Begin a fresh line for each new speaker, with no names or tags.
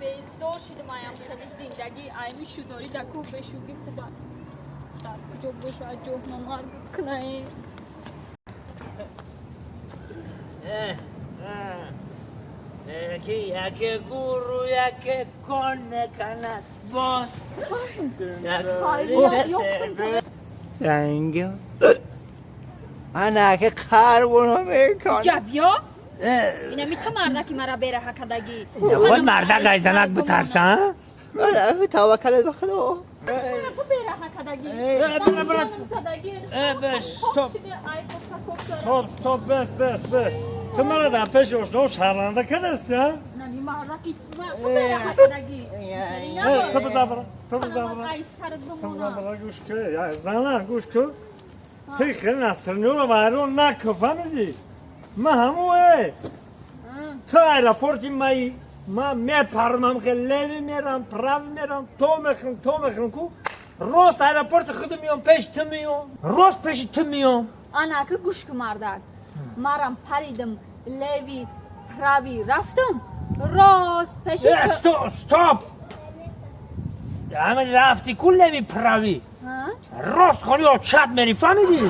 Безор шидам аям хели зиндагӣ, айми шудорӣ да ку бешугӣ хуба. Дар куҷо боша, ҷоҳно марбут кунаи.
Яке яке гуру яке коне канат боз.
Thank you. Ана ки қарбуно мекон.
Ҷабё? Инами ту мардаки мара бераҳа кардагӣ.
Худ мардак айзанак битарса?
Таваккалат ба Худо.
Ту бераҳа кардагӣ.
Бра, бра.
Задагӣ.
Бес, стоп. Стоп, стоп, бес, бес, бес. Ту мара дар пеши ошно шарманда кардасти, а?
Нами мардаки ту бераҳа кардагӣ.
Ту бизабра, ту бизабра.
Ай сарат
Ту
бимона.
бизабра, гӯш кун. Я зана, гӯш кун. Ти хеле настроениёро вайрон накун, фаҳмидӣ? Ман ҳамун э. Ту аэропорти маи, ман мепармам, хеле левый мерам, правый мерам, то мехӯрам, то мехӯрам ку. Рост аэропорти худу миём, пеши ту миём. Рост пеши ту миём.
Ана ки гӯш ку, мардак. Марам паридам, левый, правый рафтам. Рост пеши
Э, стоп, стоп! Ҳама рафти ку левый, правый.
Ҳа?
Рост хони очат мери, фаҳмидӣ?